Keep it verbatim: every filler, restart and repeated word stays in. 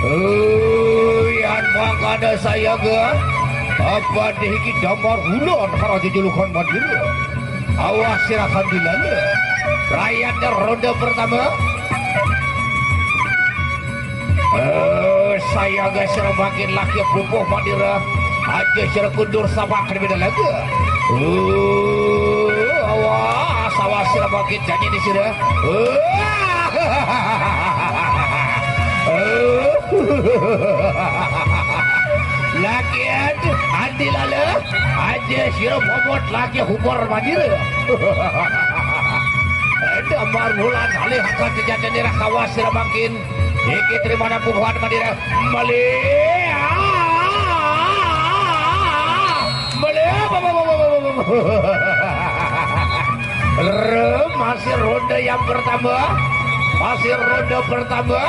Ui, yan mangkana sayaga. Apa dihiki damar hulan para jejulukan Madura. Awas sira kan dilala. Rayatnya ronde pertama. Eh, sayaga sira makin laki pupuh Madura. Aja sira kundur sabak lebih lagi. Eh, awas, awas sira makin janji di sira. Eh. Laki andi lala, aja sira momot laki humor Madura. Damar bulan alih angkat sejati nira kawas sira mangkin. Iki terima pupuhan Madura. Mali. Mali. Re, masih ronde yang pertama. Masih ronde pertama.